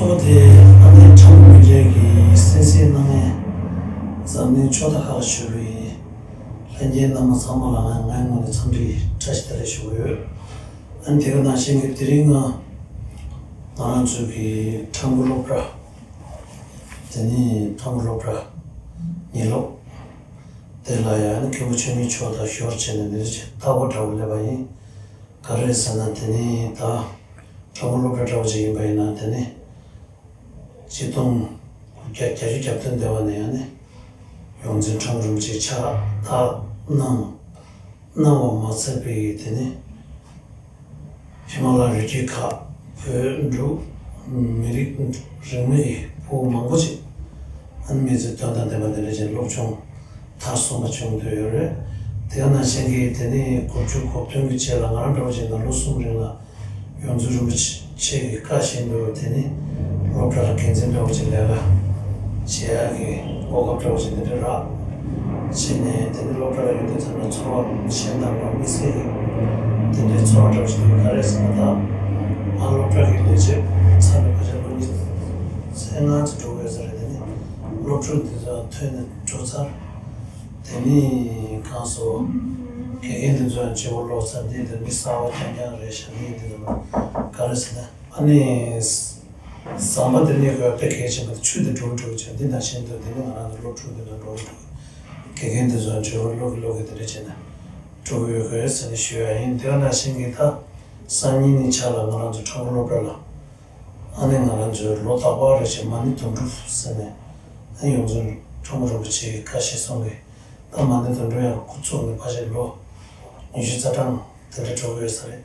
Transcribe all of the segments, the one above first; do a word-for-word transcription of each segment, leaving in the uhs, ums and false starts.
ཨོ་དེ་ཨ་ནེ་ཁྲ་མོ་མི་འདྲ་གི་སེམས་སེམས་གནང་ངས་འཛམ་གླིང་ཕྱོགས་མཐའ་ཁག་ལ་བཞུགས་པའི་ལྷན་རྒྱས་རྣམ་པ་ཚང་མ་ལ་ང་ངའི་ངོས་ནས་འཚམས་འདྲི་བཀྲ་ཤིས་བདེ་ལེགས་ཞུ་གི་ཡོད། ཨ་ནི་དེ་ག་ནང་བཞིན་གྱི་དེ་རིང་ང་ང་རང་ཚོའི་གི་ཁྲ་མོ་སློབ་གྲྭ། དེ་ནི་ཁྲ་མོ་སློབ་གྲྭ་ཉིན་སློབ་དེ་ལ་ཡང་ནི་མཁན་པོ་ཆོས་ཉིད་མཆོག་དང་ཞོར་བྱས་ནས་འདིར་ཆེད་ལྟ་བ་འདྲ་བོ་སླེབས་པ་ཡིན། ག་རེ་ཟེར་ན་དེ་ནི་ད་ཁྲ་མོ་སློབ་གྲྭ་འདྲ་བོ་ཅིག་ཡིན་པ་ཡིན་ན་དེ་ནི་ཆིག་སྟོང་དགུ་བརྒྱ་བརྒྱད་ཅུ་གྱ་བདུན་འདས་པ་ནས་ཡང་ནི་ཡོངས་འཛིན་ཁྲ་མོ་རིན་པོ་ཆེ་ཕྱག་རྟགས་གནང་། གནང་བ་མ་ཚད་པའི་དེ་ནི་ཧི་མ་ལ་རི་རྒྱུད་ཁག་བོད་འབྲུག་མི་རིགས་རིས་མེད་ཀྱི་ཕྲུ་གུ་མང་པོ་ཅིག་ཨ་ནི་མི་ཚེ་དོན་དང་ལྡན་པ་དེ་འདྲ་ཅིག་སློབ་སྦྱོང་མཐར་སོན་པ་བྱུང་འདོད་ཡོད་རེད། དེ་ག་ནང་བཞིན་གྱི་དེ་ནི་དགུ་བཅུ་གོ་བདུན་གྱི་རྗེས་ལ་ང་རང་འདྲ་བོ་ཅིག་ན་ལོ་གསུམ་རིང་ལ་ཡོངས་འཛིན་རིན་པོ་ཆེ་གི་བཀའ་བཞིན་དུ་དེ་ནི་སློབ་གྲྭ་ལ་འགན་འཛིན་འདྲ་བོ་ཅིག་ལས་ཀ་བྱེད་ཡག་གི་གོ་སྐབས་འདྲ་བོ་ཅིག་དེ་འདྲ་རག་བྱས་ནས་དེ་ནི་སློབ་གྲྭ་ལ་ཡོང་དུས་ཙམ་ལ་ཚོར་བ་གཞན་དང་མི་འདྲ་བའི་དེ་འདྲའི་ཚོར་བ་འདྲ་བོ་ཞིག་འདུག་ག་རེ་ཟེར་ན་ད་ང་སློབ་གྲྭ་གི་ལས་བྱེད་ཚར་ནས་ཕལ་ཆེར་ལོ་ཉི་ཤུ་རྩ་ལྔ་ཙམ་འགྲོ་གི་ཡོད་ས་རེད། དེ་ནི་སློབ་ཕྲུག་འདི་ཚོ་ཐོན་ནས་འགྲོ་ཚར། དེ་ནི་གང་སོ་དགེ་རྒན་འདི་ཚོ་ཡང་བརྗེ་པོ་ལོག་ཚར། འདི་འདི་མི་གསར་བ་རྐྱང་རྐྱང་རེད་ཤག་འདི་འདི་ཚོ་ག་རེ་ཟེར་ན་ཨ་ནི། ཟམ་པ་འདི་ནས་དགོས་དཔེ་གལ་ཆེན་པོ་དེ་ཆུ་དེ་འགྲོ་འགྲོ་གི་བྱས། འདི་ནང་བཞིན་དུ་འདི་ནི་ང་རང་ཚོ་སློབ་ཕྲུག་འདི་ནང་འགྲོ་འགྲོ་དགེ་རྒན་འདི་ཚོ་འཇོན་པོ་སློབ་ཀྱི་སློབ་ཀྱི་དེ་འདྲ་བྱས་ནས་འགྲོ་གི་ཡོད་དགོས་ཟེར་ནས་ཞུ་ཡ་ཡིན། དེ་ག་ནང་བཞིན་གྱི་ད་སང་ཉིན་ནས་ཆ་ལ་ང་རང་ཚོ་ཁྲ་མོ་སློབ་གྲྭ་ལ་ཨ་ནི་ང་རང་ཚོའི་ལོ་རྟག་པར་རེ་བཞིན་མ་ཎི་དུང་སྒྲུབ་ཟེར་ནས་ཨ་ཡོངས་འཛིན་ཁྲ་མོ་རིན་པོ་ཆེ་གི་བཀའ་བཞིན་སོང་གི་ད་མ་ཎི་དུང་སྒྲུབ་ཡང་འགོ་བཙུགས་ནས་ཕལ་ཆེར་ལོ་ཉི་ཤུ་རྩ་གྲངས། དེ་འདྲ་འགྲོ་གི་ཡོད་ས་རེད།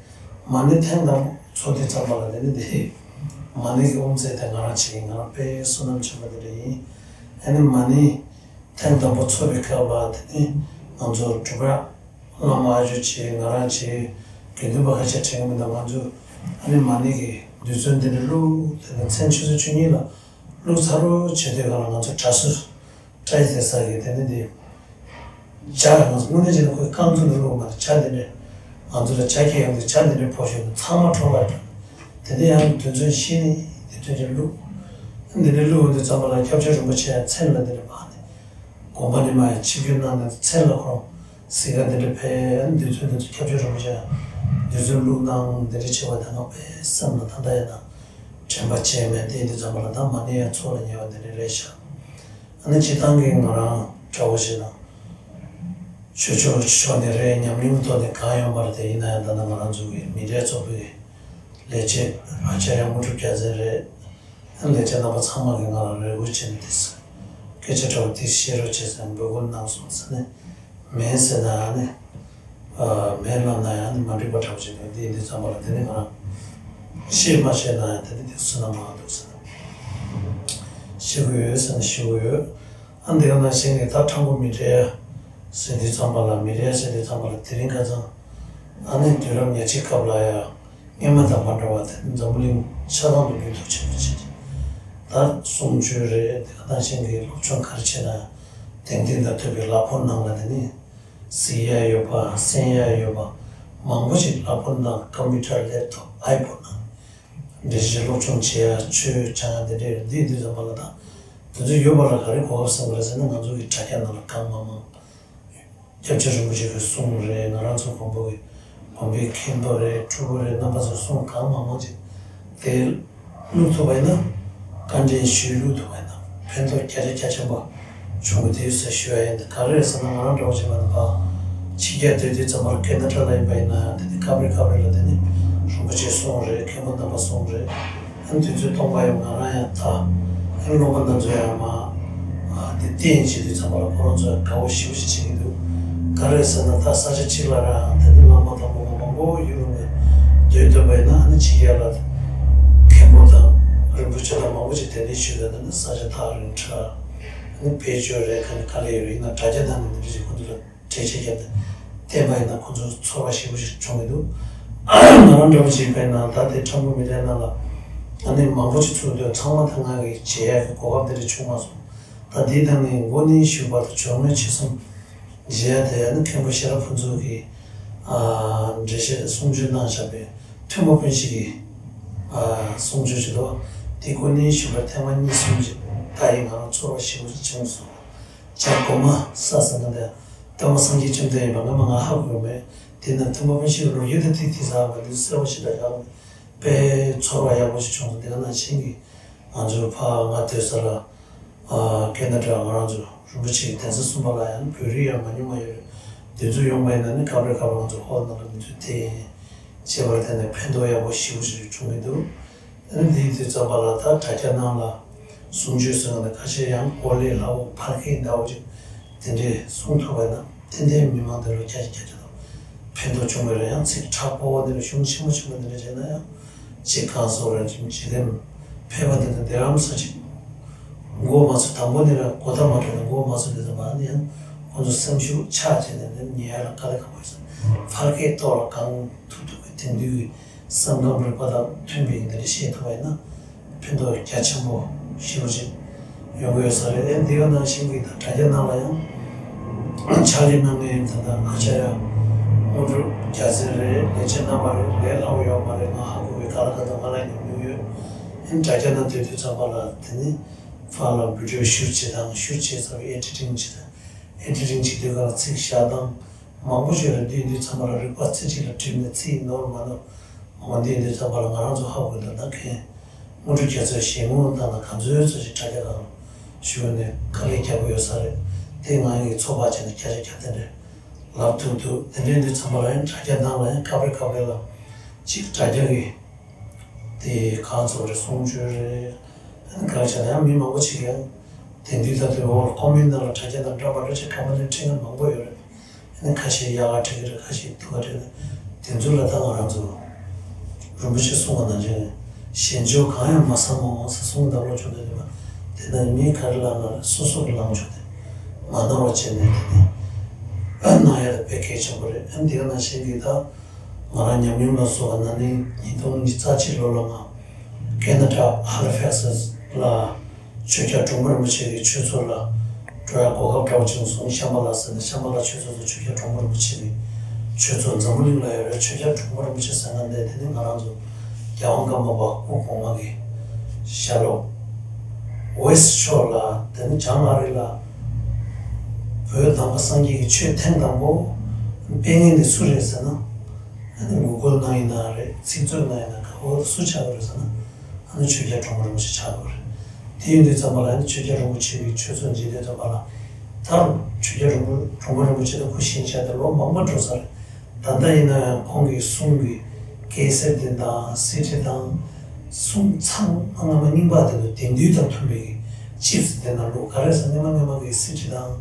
མ་ཎི་ཐེངས་དང་པོ་ཚོགས་དུས་ཙམ་པ་ལ་དེ་ནི་དེ་མ་ཎི་གི་དབུ་མཛད་དེ་ང་རང་བྱེད་ཀྱི་ང་རང་དཔེ་བསོད་ནམས་ཆེན་པོ་དེ་འདྲ་ཡིན། ཨ་ནི་མ་ཎི་ཐེངས་དང་པོ་ཚོགས་པའི་སྐབས་ལ་དེ་ནི་ང་ཚོ་སྒྲུབ་པ་བླ་མ་ཨ་ཇོ་བྱེད་ང་རང་བྱེད་དགེ་འདུན་པ་ཁ་ཤས་དྲན་གྱི་མི་འདུག་ང་ཚོ་ཨ་ནི་མ་ཎི་གི་རྡུལ་ཚོན་དེ་འདྲ་བླུགས་དེ་ནི་མཚན་ཆུ་ཚོད་བཅུ་གཉིས་ལ་བླུགས་ཚར་རོ་བྱེད་དུས་ག་ལ་ང་ཚོ་གྲྭ་ཟུར། ཏྲའི་ཟེར་ས་གི་དེ་ནི་དེ། ཇ་ང་ཚོ་དངོས་གནས་བྱས་ན་ཁོས་རྐང་ཚུགས་ནས་བླུགས་མ་རེད། ཇ་དེ་འདྲས་ང་ཚོ་ལ་ཇ་སྐྱེལ་ཡོང་དུས་ཇ་དེ་འདྲས་ཕོ་ཤོར་ནས་ཚང་མ་འཕྲོ་བརླག་འགྲོ། དེ་ནས་ཡང་རྡུལ་ཚོན་ཤེས་ནས་དེ་དོན་ཆེན་བླུགས། དེ་འདྲས་བླུགས་ཡོང་དུས་ཙམ་པ་ལ་སྐྱབས་རྗེ་རིན་པོ་ཆེ་ཡང་མཚན་ལ་དེ་འདྲས་འབག་ནས་དགོན་པ་ནས་མར་ཡང་ཆིབས་བསྒྱུར་གནང་ནས་མཚན་ལ་ཁོང་གཟིགས་ག་དེ་འདྲས་ཕེབས། རྡུལ་ཚོན་དེ་ཚོ་སྐྱབས་རྗེ་རིན་པོ་ཆེ་ཡང་རྡུལ་ཚོན་བླུགས་གནང་དེ་འདྲས་བྱས་པ་དེ་ང་དཔེ་བསམ་ལ་ད་ལྟ་ཡང་ན་དྲན་པ་བརྗེད་མེད་དེ་ཡིན་དུས་ཙམ་པ་ལ་ད་མ་ཎི་ཡང་ཚོགས་ལ་ཉེ་བ་དེ་འདྲས་རེད་ཤག་ཨ་ནི་སྤྱིར་བཏང་གི་ང་རང་འདྲ་བོ་ཞིག་དང་། ཆོས་ཕྱོགས་ཕྱོགས་ནས་རེད། ཉམས་མྱོང་ཐོག་ནས་གང་ཡོད་མ་རེད་དེ། ཡིན་ན་ཡང་ད་ལྟ་ང་རང་ཚོ་གི་མི་རིགས་ཚོགས་པའི་ལས་བྱེད་ཨ་ཅར་ཡ་དངོས་གྲུབ་རྒྱལ་མཚན་རེད། ཨ་ལས་བྱེད་རྣམ་པ་ཚང་མ་གིས་ང་ལ་རེ་སྐུལ་བྱས་ནས་དེ་སྐད་ཆ་འདྲ་བོ་དེ་བཤད་རོགས་བྱེད་ཟེར་ནས་འབོད་སྐུལ་གནང་སོང་ཟེར་ནས། མེད་ཟེར་ན་ཨ་ནི། མེད་ལབ་ན་ཡང་ཨ་ནི་མ་འགྲིག་པ་འདྲ་བོ་ཅིག་འདུག་འདི་ཡིན་དུས་ཙམ་པ་ལ་དེ་ནི་ང་རང་བཤད་མ་བཤད་ན་ཡང་དེ་ནི་དེ་བསོད་ནམས་མང་འདུག་ཟེར་ན། བཤད་དགོས་ཡོད་ཟེར་ན་བཤད་དགོས་ཡོད། ཨ་འདི་ག་ནང་བཞིན་གྱི་ད་ཁྲ་མོ་མི་འདྲ་ཟེར་དུས་ཙམ་པ་ལ་མི་འདྲ་ཟེར་དུས་ཙམ་པ་ལ་དེ་རིང་ཁ་སང་ཨ་ནི་དུས་རབས་ཉེར་གཅིག་སྐབས་ལ་ཡང་། སྔོན་མ་དང་མ་འདྲ་བ་དེ་འཛམ་བུ་གླིང་ཆ་ཚང་དུ་འགྱུར་ལྡོག་ཆེན་པོ་ཕྱིན་ཅིང་། ད་གསུང་ཆོས་རེད། དེ་ག་ནང་བཞིན་གྱི་སློབ་སྦྱོང་ག་རེ་བྱས་ན་དེང་དུས་དང་མཐུན་པའི་གླ་ཕོགས་ནང་ལ་དེ་ནི་གཟིགས་ཡ་ཡོད་པ་གསན་ཡ་ཡོད་པ་མང་པོ་ཞིག་གླ་ཕོགས་ནང་ཀམ་པུ་ཊར་ལེབ་ཐོབ་ཨའི་ཕོན་ནང་འདྲ་ཞིག་སློབ་སྦྱོང་བྱེད་ཡ་ཆོས་སྦྱང་ཡ་དེ་འདྲས་འདི་དུས་ཙམ་པ་ལ་ད་དེ་ཚོ་ཡོད་པ་ལ་ག་རེ་གོ་སྐབས་ཟིན་པ་རེད་ཟེར་ན་ང་ཚོ་གི་དྲ་རྒྱ་ནང་ལ་གང་མང་མང་། སྐྱབས་རྗེ་རིན་པོ་ཆེ་གི་གསུང་རེད། ང་རང་ཚོ་དགོན་པ་གི་དགོན་པའི་མཁན་པོ་རེད། ཕྲུ་གུ་རེད། རྣམ་པ་ཚོའི་གསུང་གང་མང་མང་ཅིག་དེ་བླུགས་ཐུབ་པ་ཡིན་ན་བཀའ་དྲིན་ཞུས་བླུགས་ཐུབ་པ་ཡིན་ན་ཕན་ཐོགས་བརྒྱ་ཆ་བརྒྱ་ཆེན་པོ་བྱུང་གི་འདུག་ཟེར་ཞུ་ཡ་ཡིན། ག་རེ་རེད་ཟེར་ན་ང་རང་འདྲ་བོ་བྱས་པ་ན་ཕ་ཕྱི་རྒྱལ་སྡོད་དུས་ཙམ་པར་ཁེ་ན་ཌ་ལ་ཡིན་པ་ཡིན་ན་ཡང་དེ་ནི་སྐབས་རེ་སྐབས་རེ་ལ་དེ་ནི་རིན་པོ་ཆེའི་གསུང་རེད། མཁན་པོ་རྣམ་པ་གསུང་རེད། ཨ་ནི་དུས་ཚོད་སྟོང་པ་ཡང་ང་རང་ཡང་ད་ཨ་ནི་སློབ་མ་རྣམ་ཚོ་ཡང་མ་ཨ་དེ་བསྟན་བྱེད་དུས་ཙམ་པ་ལ་ཁོ་རང་ཚོ་ཡང་དགའ་བོ་ཞེ་པོ་ཞིག་བྱེད་ཀྱི་འདུག་ག་རེ་ཟེར་ན་ད་ས་ཆ་གཅིག་ལ་རང་དེ་ནི་བླ་མ་དང་སློབ་མ་མང་པོ་ཡོད་རུང་ནས་སྡོད་སྡོད་པ་ཡིན་ན་ཨ་ནི་ཕྱི་རྒྱལ་ལ་མཁན་པོ་དང་རིན་པོ་ཆེ་དང་མང་པོ་ཞིག་གདན་འདྲེན་ཞུས་ད་ནི་ས་ཆ་ཐག་རིང་དྲགས། ཨ་ནི་བེད་སྤྱོད་རེད། ག་ནི་དཀའ་ལས་ཡོད་རེད། ཡིན་ན་དྲ་རྒྱ་ནང་ནས་འདི་འདྲ་ཞིག་ཁོ་ཚོ་ལ། གྲོས་ཆོད་བརྒྱབ་སྟེ་བསྟན་པ་ཡིན་ན་ཁོ་ཚོར་ཚོར་བ་ཞེ་པོ་ཞིག་བྱུང་གི་འདུག་ང་རང་འདྲ་བོ་ཅིག་ཡིན་པ་ཡིན་ན་ད་ལྟའི་ཁྲ་མོ་མི་ལའི་ནང་ལ་ཨ་ནི་མང་པོ་ཞིག་ཚུད་འདུག་ཚང་མ་ད་ང་གིས་བྱེད་ཡག་གི་གོ་སྐབས་དེ་འདྲ་བྱུང་མ་སོང་། ད་འདིའི་ནང་ནས་འགོ་ནས་མཇུག་བར་དུ་སྦྱོང་མེད་ཆེད་གསུམ་མཇལ་ཡ་དེ་ཨ་ནི་མཁན་པོ་ཤེས་རབ་ཕུན་ཚོགས་ཀྱིས་འགྲེལ་བཤད་གསུང་ཆོས་གནང་བཞག་པའི་ཐོན་པ་ཀུན་ཤེས་ཀྱི་གསུང་ཆོས་ཅིག་འདུག་དེ་ཀུན་ནས་ཞུ་བར་ཐེངས་མ་གཉིས་གསུམ་ཞིག་ད་ཡིན་ང་རང་ཚོར་བ་ཞེ་པོ་ཅིག་བྱུང་སོང་། བྱ་གོ་མ་ས་ས་ན་འདི་སྟོན་པ་སངས་རྒྱས་བཅོམ་ལྡན་ཡིན་པ་ང་མ་ང་ཧ་གོ་མེད། དེ་ན་ཐུབ་པ་ཕན་ཆད་ལོ་རྒྱུས་དེ་ཐིག་ཐིག་ཟ་བ་འདི་གསལ་བ་ཞིག་ལ་ཡག་པས་ཚོར་བ་ཡག་པོ་ཞིག་བྱུང་སོང་། དེ་ག་ནང་བཞིན་གྱི་ང་ཚོ་ཕ་ང་སྡོད་ས་ལ། ཨ་ཁེ་ན་ཌ་ང་རང་ཚོ་རིན་པོ་ཆེའི་གདན་ས་གསུམ་པ་ལ་ཡང་བོད་རིགས་ཡང་མ་ཉུང་བ་ཡོད་རེད། དེ་ཚོ་ཡོང་བ་ཡིན་ན་ནི་སྐབས་རེ་སྐབས་རེ་ང་ཚོ་ཧོལ་ནང་ལ་མི་ཚོ་བསྡད་ཡིན། བྱས་པར་དེ་ནས་ཕན་ཐོགས་ཡག་པོ་ཞེ་པོ་ཞིག་བྱུང་གི་འདུག་ཨ་ནི་འདིའི་དུས་ཙམ་པ་ལ་ད་དྲ་རྒྱ་ནང་ལ་གསུང་ཆོས་ཟེར་བ་ནི་ཁ་ཤས་ཡང་གོ་ལའི་ལྷ་འོག་ཕར་སྐད་འདྲ་བོ་ཅིག་དེ་འདྲས་གསུང་ཐུབ་པ་ན་ཏན་ཏན་མི་མང་དེ་ལ་ཁྱད་ཁྱད་ཆོས་དང་ཕན་ཐོགས་བྱུང་བས་རེད། ཡང་ཚིག་དྲག་པོ་འདི་ལ་གཞུང་ཆེན་པོ་ཆེན་པོ་འདི་འདྲ་བྱས་ན་ཡང་ཅིག་གང་སོགས་རེད་ཅིག་ཇི་ལྟར་ཕལ་པ་འདི་དང་འདི་རམ་ས་ཅིག་མགོ་མ་ཚོས་དང་པོ་ནས་ར་གོ་ད་མ་འགྲོ་ན་མགོ་མ་ཚོས་འདི་ཚོ་མ་ནི་ཡང་ཁོང་ཚོ་སེམས་ཤུགས་ཆག་བྱས་ནས་འདི་ཉེ་ཡ་ལ་དཀའ་ལས་ཁག་པོ་ཡོད་ས། ཕར་སྐད་ཐོག་ལ་གང་ཐུབ་ཐུབ་ཀྱི་དེང་དུས་ཀྱི་བསམ་ཁམས་རིག་པ་དང་མཐུན་པའི་འདི་འདྲ་བཤད་ཐུབ་པ་ཡིན་ན་ཕན་ཐོགས་རྒྱ་ཆེན་པོ་ཞེ་པོ་ཅིག་ཡོང་གི་ཡོད་ས་རེད། ཨེ་འདི་ག་ནང་བཞིན་གྱི་ད་དྲ་རྒྱ་ནང་ལ་ཡང་ཕྱག་ལས་གནང་མཁན་ད་ལྟ་ཨ་ཅཱརྱ་དངོས་གྲུབ་རྒྱལ་མཚན་རེད། ལས་བྱེད་རྣམ་པ་རེད། ལས་སླ་པོ་ཡོད་མ་རེད། ང་ཧ་གོ་བའི་ག་ལ་ག་ད་ང་ལ་ཉམས་མྱོང་ཡོད། ཨེ་དྲ་རྒྱ་ནང་སྡོད་དུས་ཙམ་པ་ལ་དེ་ནི་ཕར་ལ་བི་ཌི་ཡོ་བཤུར་བྱེད་དང་བཤུར་བྱེད་ཚར་བའི་ཨེ་ཌི་ཊིང་བྱེད་དང་། ཨེ་ཌི་ཊིང་བྱེད་དུས་ག་ལ་ཚིག་བཞག་སྟངས་མང་པོ་ཞིག་ལ་འདི་འདི་ཚང་མ་ལ་རིག་པ་རྩེ་གཅིག་ལ་བསྒྲིམས་ནས་ཚིག་ནོར་མ་ནོར་མང་པོ་འདི་འདི་ཚང་མ་ལ་ང་རང་ཚོ་ཧ་གོ་འདུག་ད་མཁན་དངོས་གྲུབ་རྒྱལ་མཚན་ཞལ་ངོ་བཏང་ན་ག་ཚོད་ཚོད་ཅིག་དྲ་རྒྱ་སྒང་ཞུ་ནས་དཀའ་ལས་རྒྱག་གི་ཡོད་ས་རེད། དེ་ང་ཡི་ཚོད་དཔག་བྱས་ནས་བརྒྱ་ཆ་བརྒྱ་དེ་འདྲས་ལབ་ཐུབ་འདུག་དེ་འདྲས་འདི་ཚང་མ་ལ་ཡང་དྲ་རྒྱ་ནང་ལ་ཡང་སྐབས་རེ་སྐབས་རེ་ལ་ཅིག་དྲ་རྒྱ་གི་དེ་གང་ཚོགས་རེད། གསུང་ཆོས་རེད། ཨ་ནི་གང་བྱས་ན་ཡང་མི་མང་པོ་ཅིག་ཡང་དེང་དུས་ད་ལྟའི་འོག་ཀོ་མེན་ནང་ལ་དྲ་རྒྱ་དང་འདྲ་མ་འདྲ་ཅིག་ཁ་མ་ལེན་འཕྲིན་ལས་མང་པོ་ཡོད་རེད། ཨ་ནི་ཁ་ཤས་ཡག་ག་འབྲི་གི་རེད། ཁ་ཤས་སྡུག་ག་འབྲི་གི་རེད། དེ་ཚོ་ལ་ད་ང་རང་ཚོ་རིན་པོ་ཆེ་གསུངས་པ་ནང་བཞིན་ཞེན་ཆགས་གང་ཡང་མ་བསམ་མ་འོང་ས་གསུང་བདག་བློ་ཆུང་དུ་ཡོད་པ་དེ་ན་མི་ག་རེ་ལབ་ན་སོ་སོ་གི་ལངས་ཕྱོགས་དེ་མ་ནོར་བ་བྱས་ནས་དེ་ནི་ཨ་གནང་ཡ་ལ་དཔེ་གལ་ཆེན་པོ་རེད། ཨ་ནི་དེ་ག་ནང་བཞིན་གྱི་ད། ང་རང་ཉམས་མྱོང་ལ་སོགས་པ་ན་ནིང་ཉིས་སྟོང་ཉི་ཤུ་རྩ་གཅིག་ལོ་ལ་ང་ཁེ་ན་ཌ་ཧ་ལི་ཕེག་སི་ལ་ཆོས་རྒྱལ་འབྲོང་པ་རིན་པོ་ཆེ་གི་ཆོས་ཚོགས་ལ་འགྲོ་ཡ་གོ་སྐབས་འདྲ་བོ་བྱུང་སོང་། ཤམ་བྷ་ལ་ཟེར་ནས་ཤམ་བྷ་ལ་ཆོས་ཚོགས་སུ་ཆོས་རྒྱལ་འབྲོང་པ་རིན་པོ་ཆེ་གི་ཆོས་ཚོགས་འཛམ་བུ་གླིང་ལ་ཡོད་རེད། ཆོས་རྒྱལ་འབྲོང་པ་རིན་པོ་ཆེ་ཟེར་ན་འདི་དེ་ནི་ང་རང་ཚོ་རྒྱལ་དབང་ཀརྨ་པ་སྐུ་གོང་མ་གི་ཞལ་སློབ་ཝེ་སི་ཕྱོགས་ལ་དེ་ནི་བྱང་ཨ་རི་ལ་བོད་དམ་པ་སངས་རྒྱས་ཀྱི་ཆོས་ཐེངས་དང་པོ་སྤེལ་མཁན་དེ་སུ་རེད་ཟེར་ན། ཨ་ནི་གུ་གལ་ནང་ཡིན་ན་རེད། ཚིག་མཛོད་ནང་ཡིན་ན་ག་བོ་སུ་ཆགས་ཀྱི་རེད་ཟེར་ན། ཨ་ནི་ཆོས་རྒྱལ་འབྲོང་པ་རིན་པོ་ཆེ་ཆགས་ཀྱི་རེད། དེ་ཡིན་དུས་ཙམ་པ་ལ་ཨ་ནི་ཆོས་རྒྱལ་རིན་པོ་ཆེ་གི་ཆོས་ཚོགས་མཇལ་དུས་ཙམ་པ་ལ་ད་ཆོས་རྒྱལ་རིན་པོ་འབྲོང་པ་རིན་པོ་ཆེ་དང་སྐུ་བཞེངས་བྱས་ཏེ་ལོ་མང་པོ་འགྲོ་ས་རེད། ད་ལྟ་ཡིན་ན་ཡང་ཁོང་གི་གསུང་གི་ཀེ་སེ་ཊི་དེ་དང་སི་ཌི་དང་གསུང་ཚང་མ་སྔ་མ་རྙིང་པ་དེ་ཚོ་དེང་དུས་དང་མཐུན་པའི་ཅིབ་སི་དེ་ནང་བླུགས། ག་རེ་ཟེར་ན་སྔ་མ་སྔ་མ་གི་སི་ཌི་དང་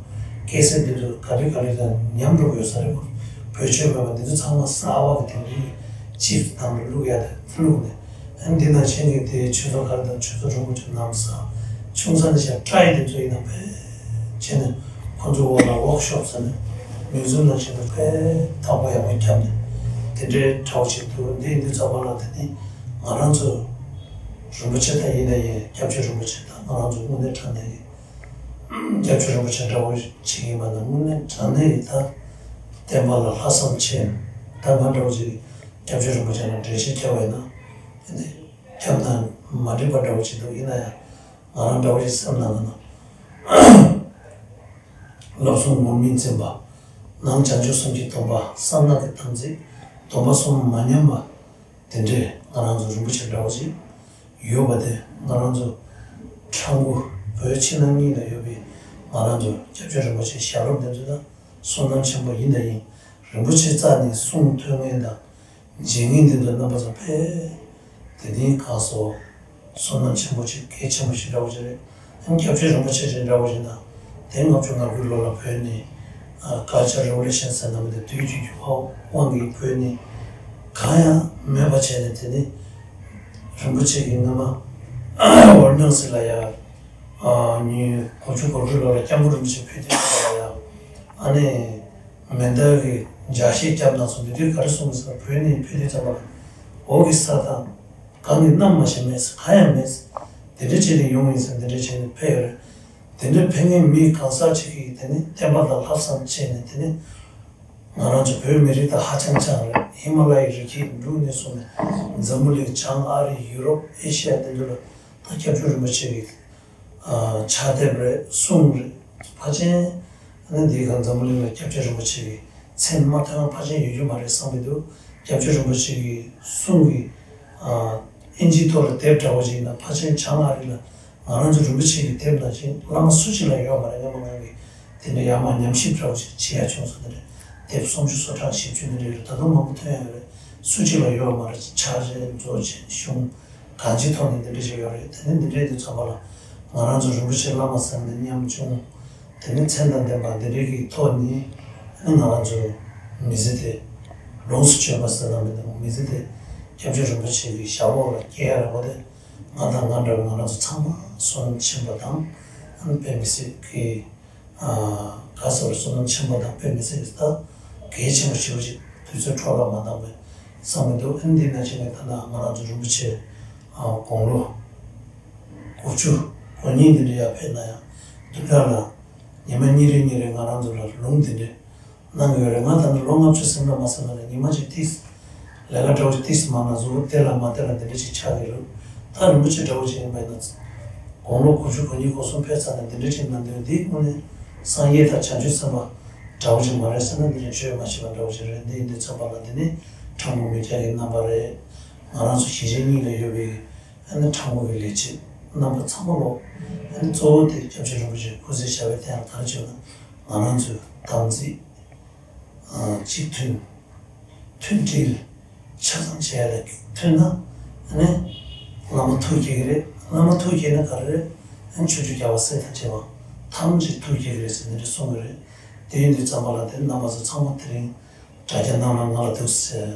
ཀེ་སེ་ཊི་དེ་ཚོ་ག་ལེ་ག་ལེ་དང་ཉམས་འགྲོ་གི་ཡོད་ས་རེད། བོད་ཆོས་མེད་པ་འདི་ཚོ་ཚང་མ་གསར་བ་གི་དེང་དུས་ཀྱི་ཅིབ་སི་ནང་ལ་བླུགས་ཡ་དེ་བླུགས་ནས། ཨ་ནི་འདི་ནང་བཞིན་གྱི་དེའི་ཆོས་ཚོགས་ག་རེ་དང་ཆོས་ཚོགས་རིན་པོ་ཆེ་ནམ་ས་ཆུང་ས་ནས་བཞག་བཀྲ་ཡི་དེ་ཚོ་ཡིན་ན་བས་བྱས་ནས་ཁོ་ཚོའི་འོག་ལ་ཝོག་ཤོབ་ཟེར་ནས་མིའུ་ཛིམ་ནང་བཞིན་དུ་དཔེ་ཐག་པ་ཡག་པོ་བརྒྱབ་ནས་དེ་འདྲའི་གྲྭ་བ་ཞིག་འདུག་འདི་འདི་ཚོ་བ་ལ་དེ་ནི་ང་རང་ཚོ་རིན་པོ་ཆེ་དང་ཡིན་ན་ཡིན་སྐྱབས་རྗེ་རིན་པོ་ཆེ་དང་ང་རང་ཚོ་དངོས་གནས་དྲང་གནས་ཀྱི་སྐྱབས་རྗེ་རིན་པོ་ཆེ་འདྲ་བོ་ཞིག་ཡིན་པ་ན་དངོས་གནས་དྲང་གནས་ཀྱི་ད་བསྟན་པ་ལ་ལྷག་བསམ་ཆེ་ད་ང་འདྲ་བོ་ཞིག་སྐྱབས་རྗེ་རིན་པོ་ཆེ་ལ་འགྲེལ་བཤད་བརྒྱབ་པ་ཡིན་ན་དེ་ནི་ཁྱབ་ན་མ་འགྲིག་པ་འདྲ་བོ་ཞིག་འདུག་ཡིན་ན་ཡང་ང་རང་འདྲ་བོ་ཞིག་སེམས་ནང་ལ་ན་བསླབ་གསུམ་ངུར་སྨྲིག་འཛིན་པ། ནང་བྱང་ཆུབ་གསུམ་གྱི་སྡོམ་པ། གསང་སྔགས་ཀྱི་དམ་ཚིག་སྡོམ་པ་གསུམ་མ་ཉམས་པ་དེ་འདྲས་ང་རང་ཚོ་རིན་པོ་ཆེ་འདྲ་བོ་ཞིག་ཡོད་པ་དེ་ང་རང་ཚོ་ཁྲ་འགུ་བོད་ཕྱི་ནང་གཉིས་ལ་ཡོད་པའི་ང་རང་ཚོ་སྐྱབས་རྗེ་རིན་པོ་ཆེའི་ཞལ་སློབ་དེ་ཚོ་དང་བསོད་ནམས་ཆེན་པོ་ཡིན་དང་ཡིན། རིན་པོ་ཆེ་རྩ་ནས་གསུང་ཐོས་མཁན་དང་། མཇལ་ངེས་འདི་འདྲ་རྣམ་པ་ཚོ་ཕེབས། དེ་ནས་གང་སོ། བསོད་ནམས་ཆེན་པོ་ཅིག་གལ་ཆེན་པོ་ཞིག་འདྲ་བོ་ཅིག་རེད། ཨ་ནི་སྐྱབས་རྗེ་རིན་པོ་ཆེ་ཅིག་འདྲ་བོ་ཞིག་ན། དེ་ལྔ་བཅུ་ང་དགུའི་ལོ་ལ་བོད་ནས། ཨ་Cultural Revolution ཟེར་ན་མི་འདུག་དུས་ཀྱི་འགྱུར་བ་དབང་གིས་བོད་ནས་གང་ཡང་མེད་པ་བྱས་ནས་དེ་ནས་རིན་པོ་ཆེ་གིས་སྔ་མ་ཝ་ར་ཎ་སི་ལ་ཡ། ཨ་ཉིས་དགུ་བཅུ་གོ་དགུའི་ལོ་ལ་སྐྱབས་མགོན་རིན་པོ་ཆེ་ཕེབས་དུས་ལ་ཡ། ཨ་ནི། མེ་མདའ་གི་འཇའ་ཤིག་བརྒྱབ་ན་སོང་། དེ་དུས་ག་རེ་གསུངས་ཟེར་ན། བོད་ནས་ཕེབས་དུས་ཙམ་པ་ལ་འོག་གི་ས་དང་གང་གི་གནམ་མ་ཞིག་མེད་ཟེར། གང་ཡང་མེད་ཟེར། དེ་འདྲ་བྱས་ནས་ཡོང་ཡིན་ཟེར། དེ་འདྲ་བྱས་ནས་ཕེབས་ཡོད་རེད། དེ་འདྲ་ཕེབས་མཁན་མི་གང་ཟག་ཅིག་གིས་དེ་ནི་བསྟན་པ་ལ་ལྷག་བསམ་བྱས་ནས་དེ་ནི་ང་རང་ཚོ་བོད་མི་རིགས་དང་ཧ་ཅང་ཅང་རེད། ཧི་མ་ལ་ཡའི་རི་རྒྱུད་འབྲུག་ནས་བཟུང་ནས་འཛམ་བུ་གླིང་བྱང་ཨ་རི་ཡུ་རོབ་ཨེ་ཤི་ཡ་དེ་ཚོ་ལ། ད་སྐྱབས་མགོན་རིན་པོ་ཆེ་གི་ཨ་ཕྱག་དེབ་རེད། གསུང་རེད། ཕལ་ཆེར་ཨ་ནི་འདིའི་སྒང་འཛམ་བུ་གླིང་ལ་སྐྱབས་མགོན་རིན་པོ་ཆེ་གི་མཚན་མ་ཐོན་ན་ཕལ་ཆེར་ཡོད་རྒྱུ་མ་རེད་བསམ་གྱི་འདུག་སྐྱབས་མགོན་རིན་པོ་ཆེ་གི་གསུང་གི་ཨ་ཨིན་ཇིའི་ཐོག་ལ་དེབ་འདྲ་བོ་ཞིག་ཡིན་ན་ཕལ་ཆེར་བྱང་ཨ་རི་ལ་ང་རང་ཚོ་རིན་པོ་ཆེ་གི་དེབ་ནང་བཞིན་བླ་མ་སུ་གཅིག་ལ་ཡོད་མ་རེད། སྔ་མ་ང་གི་དེ་འདྲ་ཡར་མར་ཉམས་ཞིབ་འདྲ་བོ་ཞིག་བྱེད་ཡ་བྱུང་སོང་། དེ་འདྲ་དེབ་སུམ་ཅུ་སོ་གྲངས་བཞི་བཅུ་འདི་འདྲ་ཡོད་རེད། ད་དུང་མང་པོ་ཐོན་ཡ་ཡོད་རེད། སུ་གཅིག་ལ་ཡོད་མ་རེད། ཕྱག་ཆེན་རྫོགས་ཆེན་གཞུང་གང་ཅིའི་ཐོག་ནས་འདི་འདྲ་ཞིག་ཡོད་རེད། དེ་ནས་འདི་འདྲའི་དུས་ཙམ་པ་ལ་ང་རང་ཚོ་རིན་པོ་ཆེ་བླ་མ་ཟེར་ནས་ཉམ་ཆུང་དེ་ནས་མཚན་དང་ལྡན་པ་འདི་འདྲའི་གི་ཐོག་ནས་ང་རང་ཚོ་མི་ཚེ་དེ་ལོངས་སུ་སྤྱོད་པ་ཟེར་ན་མི་འདུག་མི་ཚེ་དེ་སྐྱབས་མགོན་རིན་པོ་ཆེ་གི་ཞབས་འོག་ལ་སྐྱེལ་ཡ་རེད་པ། དེ་ང་དང་ང་འདྲ་བའི་ང་རང་ཚོ་ཚང་མ་བསོད་ནམས་ཆེན་པོ་དང་དཔེ་མི་སྲིད་ཀྱི་ག་ཟེར་བསོད་ནམས་ཆེན་པོ་དང་དཔེ་མི་སྲིད་ཀྱི་ད་གལ་ཆེན་པོ་ཞེ་པོ་ཅིག་དུས་ཚོད་འཕྲོ་བརླག་མ་བཏང་བའི་བསམ་གྱི་འདུག་ཨ་ནི་འདི་ནང་བཞིན་གྱི་ད་ལྟ་ང་རང་ཚོ་རིན་པོ་ཆེ་དགུང་ལོ་དགུ་བཅུ་གོ་གཉིས་འདི་འདྲ་ཡར་ཕེབས་ན་ཡང་བདུན་ཕྲག་ལ་ཉི་མ་གཉིས་རེ་གཉིས་རེ་ང་རང་ཚོ་ལ་ལུང་འདི་འདྲ་གནང་གི་ཡོད་རེད། ང་ད་ནི་ལོ་ལྔ་བཅུ་ཟིན་པ་མ་ཟིན་པ་ནས་ཉི་མ་གཅིག་ཏིས་ལས་ཀ་འདྲ་བོ་ཞིག་ཏིས་མང་ན་གཟུགས་པོ་བདེ་ལ་མ་བདེ་ལ་འདི་འདྲ་ཞིག་ཆགས་ཀྱི་རེད། ད་རིན་པོ་ཆེ་འདྲ་བོ་ཞིག་ཡིན་པ་ཡིན་ན་དགུང་ལོ་དགུ་བཅུ་གོ་གཉིས་གོ་གསུམ་ཕེབས་ཚར་ནས་འདི་འདྲ་ཞིག་གནང་དོན་འདི་དངོས་གནས་སངས་རྒྱས་དང་བྱང་ཆུབ་སེམས་དཔའ་འདྲ་བོ་ཞིག་མ་རེད་ཟེར་ན་འདི་ནི་བརྗོད་མ་ཤེས་པ་འདྲ་བོ་ཞིག་རེད། འདི་ཡིན་དུས་ཙམ་པ་ལ་འདི་ནི་ཁྲ་མོ་མི་སྐྱ་གི་རྣམ་པ་རེད། ང་རང་ཚོ་ཞིང་ཆེན་གཉིས་ལ་ཡོད་པའི་ཨ་ནི་ཁྲ་མོ་གི་ལས་བྱེད་རྣམ་པ་ཚང་མ་ལོ་ཨ་ནི་གཙོ་བོ་དེ་སྐྱབས་མགོན་རིན་པོ་ཆེ་སྐུ་ཚེ་ཞབས་པད་བརྟན་ཡག་ག་རེ་བྱུང་ན་ང་རང་ཚོའི་དམ་ཚིག་གཅིག་མཐུན། མཐུན་སྒྲིལ། ཆ་ཚང་བྱས་ལ་མཐུན་ན་ཨ་ནི་བླ་མ་ཐུགས་དགྱེས་ཀྱི་རེད། བླ་མ་ཐུགས་དགྱེས་ན་ག་རེ་རེད། ཨ་ནི་ཆོས་རྒྱལ་རྒྱལ་བ་སྲས་དང་བཅས་པ་ཐམས་ཅད་ཐུགས་དགྱེས་ཀྱི་རེད་ཟེར་འདི་འདྲ་གསུང་གི་རེད། དེ་ཡིན་དུས་ཙམ་པ་ལ་དེ་རྣམ་པ་ཚོ་ཚང་མ་དེ་རིང་དྲ་རྒྱ་ནང་ལ་ང་ལ་འདུག་ཟེར།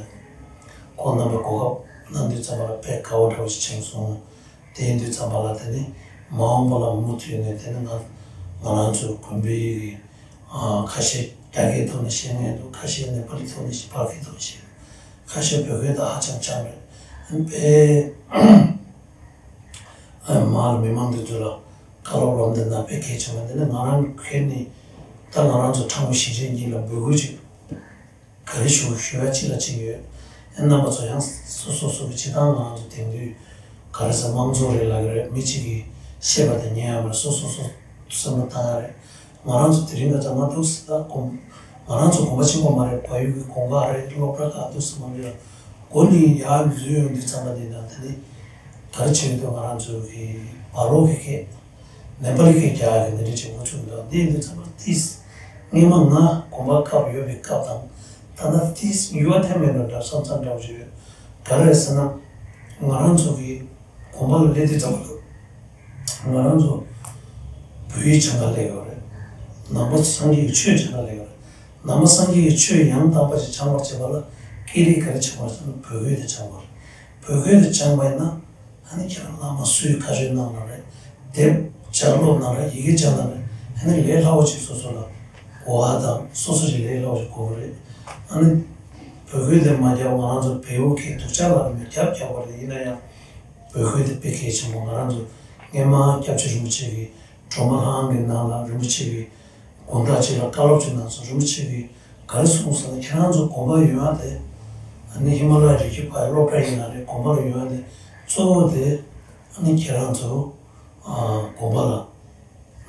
ཁོང་རྣམ་པའི་གོ་སྐབས་གནང་དུས་ཙམ་པ་ལ་དཔེ་དགའ་བོ་འདྲ་བོ་ཞིག་བྱུང་སོང་། དེ་ཡིན་དུས་ཙམ་པ་ལ་དེ་ནི་མ་འོངས་པ་ལ་མུ་མཐུད་ནས་དེ་ནི་ང་ང་རང་ཚོ་དགོན་པའི་ཡིག་ཨ་ཁ་ཤས་རྒྱ་སྐད་ཐོག་ནས་བཤད་མཁན་འདུག་ཁ་ཤས་ནེ་པ་ལི་ཐོག་ནས་བཤད། བར་སྐད་ཐོག་ནས་བཤད། ཁ་ཤས་བོད་སྐད་དང་ཧ་ཅང་འཆམ་རེད། དཔེ་ཨ་མར་མི་མང་འདི་ཚོ་ལ་བཀའ་སློབ་སློབ་འདི་ན་དཔེ་གལ་ཆེ་བ་འདི་ནི་ང་རང་ཁྱེད་ནི་ད་ང་རང་ཚོ་ཁྲ་མོ་ཞིང་ཆེན་གཉིས་ལ་འབོད་སྐུལ་ཅིག་ག་རེ་ཞུ་ཞུ་ཡ་གཅིག་ལ་གཅིག་ཡོད། ཨེ་རྣམ་པ་ཚོ་ཡང་སོ་སོ་སོ་གི་སྤྱི་བཏང་ང་རང་ཚོ་དེང་དུས་ག་རེ་ཟེར་དམངས་གཙོ་རེད་ལབ་ཀྱི་རེད། མི་གཅིག་གིས་བཤད་པ་དེ་ཉན་ཡ་མ་རེད། སོ་སོ་སོ་བསམ་བློ་བཏང་ཡ་རེད། ང་རང་ཚོ་དེ་རིང་ག་ཚ་མ་འདུག་ཟེར་ད་གོང་ང་རང་ཚོ་དགོན་པ་ཆེན་པོ་མ་རེད། བལ་ཡུལ་གྱི་དགོན་ཁག་རེད། སློབ་གྲྭ་ཁག་འདུག་ཟེར་མ་རེད། སྒོ་ནས་ཡར་འཛུལ་ཡོང་དུས་ཙམ་པ་འདི་ན་དེ་ནི་ག་རེ་བྱེད་འདུག་ང་རང་ཚོ་གི་བར་ལོག་གི་སྐད། ནེ་པ་ལི་སྐད་རྒྱག་ཡ་གི་འདི་འདྲ་ཅིག་འགོ་བཙུགས་འདུག་འདི་ཡིན་དུས་ཙམ་པ་ཏིས་སྔོན་མ་ང་དགོན་པ་སྐབས་ཡོད་པའི་སྐབས་དང་ད་ལྟ་ཏིས་འགྱུར་བ་ཐེབས་མེད་པ་འདྲ་བསམ་བསམ་འདྲ་བོ་ཅིག་ཡོད། ག་རེ་རེད་ཟེར་ན་ང་རང་ཚོ་གི་དགོན་པ་ལ་སླེབས་དུས་ཙམ་པ་ལ་ང་རང་ཚོ་བོད་ཡིག་སྦྱང་ག་སླེབས་ཡོད་རེད། ནང་པ་སངས་རྒྱས་ཀྱི་ཆོས་སྦྱང་ག་སླེབས་ཡོད་རེད། ནང་པ་སངས་རྒྱས་ཀྱི་ཆོས་ཡང་དག་པ་ཅིག་སྦྱང་བར་བྱེད་པ་ལ་སྐད་རིགས་ག་རེ་སྦྱང་བ་ཟེར་ན་བོད་སྐད་དེ་སྦྱང་བ་རེད། བོད་སྐད་དེ་སྦྱང་བ་ཡིན་ན། ཨ་ནི་ཁྱེད་རང་བླ་མ་སུའི་ཁ་ཆོས་གནང་ན་རེད། དེབ་སྦྱང་སློབ་གནང་རེད། ཡི་གེ་སྦྱང་ན་རེད། ཨ་ནི་ལས་སླ་བོ་ཅིག་སོ་སོ་ལ་གོ་བ་དང་སོ་སོ་ཅིག་ལས་སླ་བོ་ཅིག་གོ་གི་རེད། ཨ་ནི་བོད་སྐད་དེ་མ་རྒྱབ་ང་རང་ཚོ་བལ་པོ་སྐད་སྡུག་ཅག་ལ་མི་རྒྱབ་རྒྱབ་པ་རེད། ཡིན་ན་ཡང་བོད་སྐད་དེ་དཔེ་གལ་ཆེན་པོ། ང་རང་ཚོ་སྔོན་མ་སྐྱབས་རྗེ་རིན་པོ་ཆེ་གི་སྒྲོལ་མ་ལྷ་ཁང་གི་ནང་ལ་རིན་པོ་ཆེ་གི་དགོང་དག་ཅིག་ལ་བཀའ་སློབ་ཅིག་གནང་སོང་། རིན་པོ་ཆེ་གིས་ག་རེ་གསུངས་ཟེར་ན་ཁྱེད་རང་ཚོ་དགོན་པ་ཡོང་ཡ་དེ་ཨ་ནི་ཧི་མ་ལ་ཡའི་རི་རྒྱུད་བར་སློབ་གྲྭ་ཡིན་ན་རེད། དགོན་པ་ལ་ཡོང་ཡ་དེ་གཙོ་བོ་དེ་ཨ་ནི་ཁྱེད་རང་ཚོ་ཨ་དགོན་པ་ལ་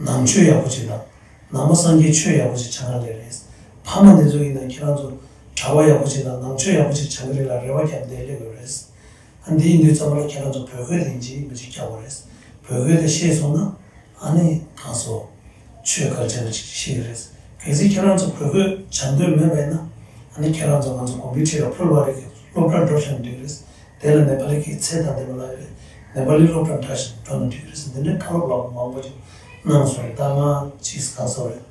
ནང་ཆོས་ཡག་པོ་ཅིག་དང་ནང་པ་སངས་རྒྱས་ཆོས་ཡག་པོ་ཅིག་སྦྱང་ག་སླེབས་རེད། ཕ་མ་འདི་ཚོ་ཡིན་ན་ཁྱེད་རང་ཚོ་གྲྭ་པ་ཡག་པོ་ཅིག་དང་ནང་ཆོས་ཡག་པོ་ཅིག་སྦྱང་གི་རེད་ལ་རེ་བ་བརྒྱབ་བསྡད་སླེབས་ཡོད་རེད། ཨ་འདི་ཡིན་དུས་ཙམ་པ་ལ་ཁྱེད་རང་ཚོ་བོད་སྐད་དེ་ཡིན་གཅིག་མིན་གཅིག་རྒྱག་དགོས་རེད། བོད་སྐད་དེ་ཤེས་སོང་ན་ཨ་ནི་གང་སོ་ཆོས་ག་རེ་བྱས་ན་ཅིག་ཤེས་ཀྱི་རེད། གལ་སྲིད་ཁྱེད་རང་ཚོ་བོད་སྐད་སྦྱང་འདོད་མེད་པ་ཡིན་ན་ཨ་ནི་ཁྱེད་རང་ཚོ་ང་ཚོ་དགོན་པའི་འཁྲིས་ལ་ཕུལ་བ་རེད་ཀྱི་སློབ་གྲྭར་འགྲོ་བཞག་ན་འགྲིག་གི་རེད། དེ་ལ་ནེ་པ་ལི་གི་ཚད་དང་ལྡན་པ་ལ་རེད། ནེ་པ་ལི་སློབ་གྲྭར་འགྲོ་བཞག་འགྲོ་ན་འགྲིག་གི་རེད། འདི་འདྲའི་བཀའ་སློབ་ལ་མང་པོ་ཅིག་གནང་སོང་རེད། ད་ང་ཅིག་གང་སོ་རེད།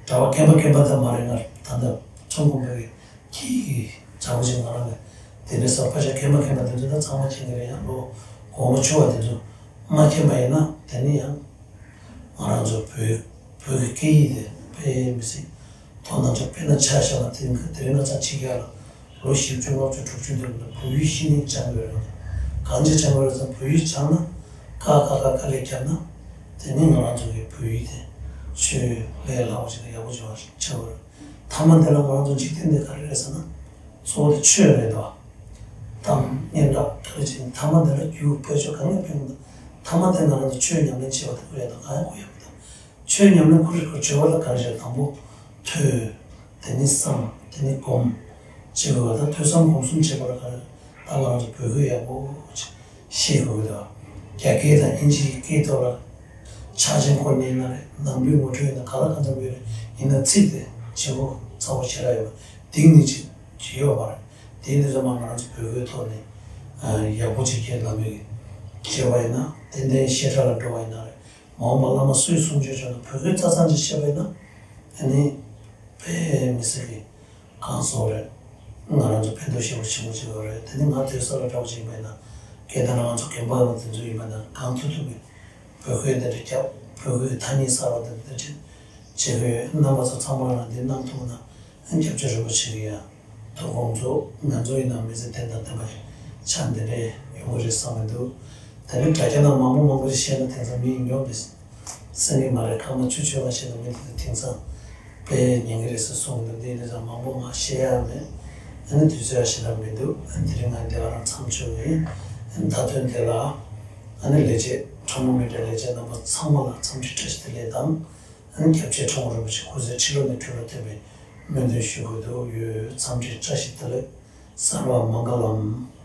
གྲྭ་པ་རྒན་པ་རྒན་པ་ཙམ་མ་རེད། ང་ད་ལྟ་ཚོང་དགོན་པའི་གི་གི་གྲྭ་པ་ཅིག་ང་རང་གི་དེ་འདྲའི་ས་ཕ་ཤ་མཁས་པ་མཁས་པ་དེ་ཚོ་ད་ཚང་མ་མཁྱེན་གི་རེད། ཡང་ལོ་གོང་མ་ཆུང་བ་དེ་ཚོ་མ་མཁྱེན་པ་ཡིན་ན་དེ་ནི་ཡང་ང་རང་ཚོ་བོད་བོད་ཀྱི་སྐད་ཡིག་དེ་དཔེ་མི་སྲིད་དོ་སྣང་ཆེན། དཔེར་ན་ཆ་བཞག་ན་དེ་རིང་དེ་རིང་ཁ་སང་ཕྱི་རྒྱལ་ལ་ལོ་བཞི་བཅུ་ལྔ་བཅུ་དྲུག་ཅུ་དེ་ལ་བོད་ཡིག་ཤེས་ནི་སྦྱང་དགོས་རེད། གང་ཅི་སྦྱང་དགོས་རེད་ཟེར་ན་བོད་ཡིག་སྦྱང་ན་ཀ་ཁ་ག་ག་ལེགས་བརྒྱབ་ན་དེ་ནི་ང་རང་ཚོ་གི་བོད་ཡིག་དེ་ཆོས་ལས་སླ་བོ་ཅིག་དང་ཡག་པོ་ཅིག་ཆགས་ཀྱི་རེད། མཐའ་མ་དེ་ལ་ང་རང་ཚོ་འཇིག་རྟེན་འདི་ག་རེ་རེད་ཟེར་ན་གཙོ་བོ་དེ་ཆོས་རེད་དོ། གཏམ་སྙན་གྲགས་ག་རེ་བྱས་ནས་མཐའ་མ་དེ་ལ་རྒྱུ་བེད་སྤྱོད་གང་ཡང་ཕན་གྱི་མི་འདུག་ཐ་མ་དེ་ང་རང་ཚོ་ཆོས་ཉམས་ལེན་བྱེད་པ་དེ་ཁོ་ཡ་དང་གང་ཡང་ཁོ་ཡ་མི་དང་། ཆོས་ཉམས་ལེན་ཁོ་རེ་ཁོ་བྱེད་པ་ལ་ག་རེ་བྱེད་དང་པོ་ཐོས། དེ་ནི་བསམ། དེ་ནི་སྒོམ། བྱེད་དགོས་པ་དང་ཐོས་བསམ་སྒོམ་གསུམ་བྱེད་པ་ལ་ག་རེ་ད་ང་རང་ཚོ་བོད་སྐད་ཡག་པོ་ཤེས་དགོས་ཀྱི་འདུག་རྒྱ་སྐད་དང་དབྱིན་ཇིའི་སྐད་ཐོག་ལ་ཆ་ཆེན་ཁོ་ནས་ན་རེད། ནང་པའི་ངོ་སྤྲོད་ཡིན་ན་ག་ལ་གང་འཚམ་ཡོད་རེད། ཡིན་ན་ཚིག་དེ་བྱེད་སྒོ་ཚ་བོ་ཞེ་དྲག་ཡོད་པ་དེང་ནི་ཅིག་ཅིག་ཡོད་པ་རེད། དེ་ནི་ཚང་མ་ང་རང་ཚོ་བོད་སྐད་ཐོག་ནས་ཡག་པོ་ཅིག་སྐད་ལམ་ཡིག་བྱས་པ་ཡིན་ན་ཏན་ཏན་ཞེ་དྲག་ལ་འགྲོ་བ་ཡིན་ན་རེད། མ་འོངས་པ་བླ་མ་སུས་གསུང་ཆོས་བྱུང་ན་བོད་སྐད་རྩ་ཚང་ཅིག་བཤད་པ་ཡིན་ན་ཨ་ནི་དཔེ་མི་སྲིད་ཀྱི་གང་སོགས་རེད། ང་རང་ཚོ་ཕན་ཐོགས་ཞེ་པོ་ཆེན་པོ་ཅིག་ཡོད་རེད། དེ་ནི་ང་དུས་ས་ལ་འདྲ་བོ་ཅིག་ཡིན་པ་ཡིན་ན་སྐད་བརྡ་ང་ཚོ་རྒན་པ་ལ་དེ་ཚོ་ཡིན་པ་ན་གང་ཐུབ་ཐུབ་ཀྱི་བོད་སྐད་འདི་འདྲ་རྒྱབ། བོད་སྐད་ཐ་སྙད་གསར་བ་འདི་འདྲ་བྱེད་ཀྱི་ཡོད། རྣམ་པ་ཚོ་ཚང་མ་ལ་འདི་གནང་ཐུབ་ན་སྐྱབས་རྗེ་རིན་པོ་ཆེ་གི་ཡང་ཐུགས་དགོངས་རྫོགས། ང་ཚོ་ཡིན་ན་མི་ཚེ་བརྟན་དང་ལྡན་པ་ཞིག་ཆགས་འདི་འདྲ་ཡོང་གི་རེད་བསམ་གྱི་འདུག་དེ་ནི་དྲ་རྒྱ་ནང་མང་པོ་མང་པོ་ཞིག་བཤད་ན་དེང་སང་མི་ཡིན་མྱོང་མི་གསན་གྱི་མ་རེད། སྐར་མ་བཅུ་བཅོ་ལྔ་བཤད་ན་མི་དེ་ཚོ་དེང་སང་དཔེ་ཉན་གྱི་རེད་ཟེར་གསུངས་འདུག་འདི་ནི་ཙང་མང་པོ་ང་བཤད་ཡ་མེད། ཨ་ནི་དུས་ཚོད་ཡ་ཞེ་དྲག་མི་འདུག་ཨ་ནི་དེ་རིང་ང་འདི་ག་རང་མཚམས་འཇོག་གི་ཡིན། ཨ་ནི་མདའ་སྟོན་དེ་ལ་ཨ་ནི་ལས་བྱེད་ཁྲ་མོ་མི་འདྲ་ལས་བྱེད་རྣམ་པ་ཚང་མ་ལ་འཚམས་འདྲི་བཀྲ་ཤིས་བདེ་ལེགས་དང་། ཨ་ནི་སྐྱབས་རྗེ་ཁྲ་མོ་རིན་པོ་ཆེ་སྐུ་ཚེ་ཁྲི་ལོ་ནས་ཁྲི་ལོ་བརྟན་པའི་སྨོན་འདུན་ཞུ་དགོས་འདུག་ཡོད། འཚམས་འདྲི་བཀྲ་ཤིས་བདེ་ལེགས། སརྦ་མངྒ་ལམ།